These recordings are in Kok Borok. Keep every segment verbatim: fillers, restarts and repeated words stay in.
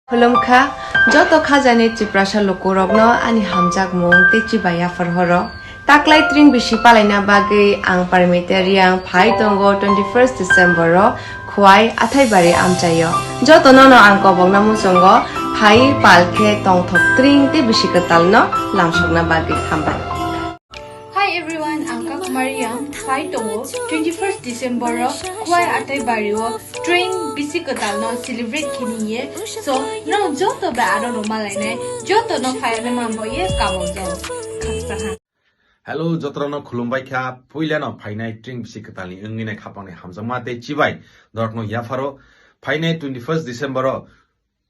Khulumkha, joto khajani Tiprasa lukurokno ani hamjakmung tei chibai yaphar horo. Taklai tring bisi palaina bagwi ang Parmita Reang phai tongo twenty first December o Khwai Athaibari amchaio. Jotono no ang kobokna muchungo phai pal khe tongthok tring tei bisi kwtalno lamsokna bagwi hambai. Hi everyone, ang Kakumari Yang, phai tongo twenty first December o Khwai Athaibari o tring bisi kwtalno celebrate khini ye. So, no joto bai aro no malainai, joto no phai ane mambo ye kamo jong. Khaksa ha. Hello, jotono khulumbai kha, puilano phainai tring bisi kwtalni wngwi nai khapangni hamjakma tei chibai norokno yapharo phainai twenty first December o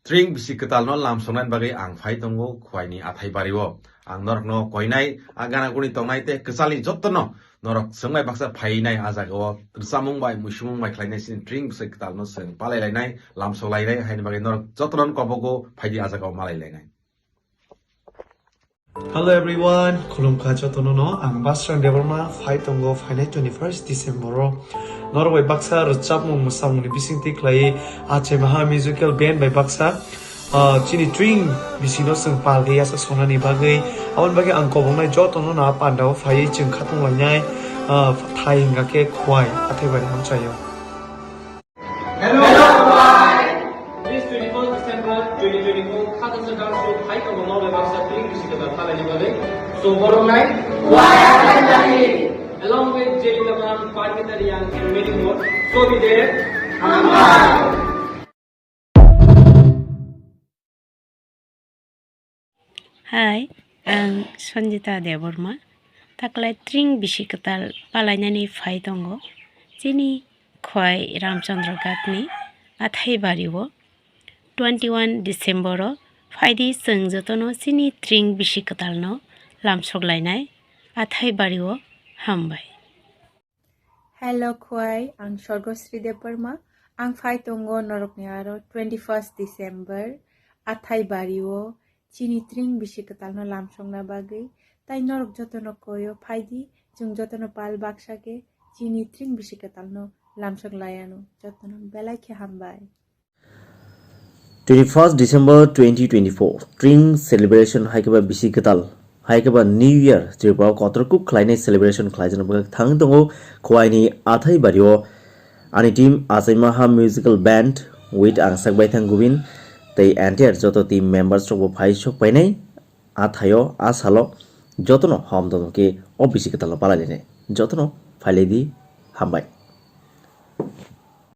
tring bisi kwtalno lamsoknani bagwi ang phai tongo Khwaini Athaibari o. Ang norokno koinai, a gana guni tongnai tei kwchalni jotono norok chwngbai baksa phainai a jagao rwchapmung bai, muisumung bai khlainai sini tring bisi kwtalno chwng palai lainai, lamsok lainai haini bagwi norok jotono kobogo phaidi a jagao malai lainai. Hello everyone, khulumkha jotono no, ang Basrang Debbarma, phai tongo phainai twenty first December o. Norok bai baksa rwchapmung mwsamungni bisingtwi khlaiwi Achai Maha Musical Band bai baksa, ah, chini tring bisino chwng pal khe yasa sonani bagwi, aboni bagwi ang koboknai jotono no a pandao phaiwi chwng khatunglainai, ah, thai hwnkha khe Khwai Athaibari amchaio. Hello, bye. This twenty-first December twenty twenty-four, Khatungsa Dance Troupe hai tongo Norway baksa tring bisi kwtal palaini bagwi. So, borok nai. Along with Jelly Tabang, Parmita Reang, and many more. So be there. Hi, ang Sanjita Debbarma. Taklai tring bisi kwtal palainani phai tongo. Chini Khwai Ramchandra Ghatni Athaibari o twenty one December o phaidi chwng jotono chini tring bisi kwtalno lamsok lainai Athaibari o hambai. Hello Khwai, ang Sorgosri Debbarma. Ang phai tongo norokni aro twenty first December, Athaibari o chini tring bisi kwtalno lamsokna bagwi. Tai norok jotono koyo phaidi, chwng jotono pal baksa khe chini tring bisi kwtalno lamsok laiano. Jotono belai khe hambai. Twenty first December twenty twenty four, tring celebration hai khe ba bisi kwtal, hai khe ba New Year Tripura o kotor kuk khlainai celebration khlaijakna bagwi thang tongo Khwaini Athaibari o. Ani team Achai Maha Musical Band with ang sak bai thang Gubin tei entire joto team members rok bo phai sok painai. A thaio, a salo jotono hom tongtong khe o bisi kwtalno palai lainai. Jotono phai lai di, hambai.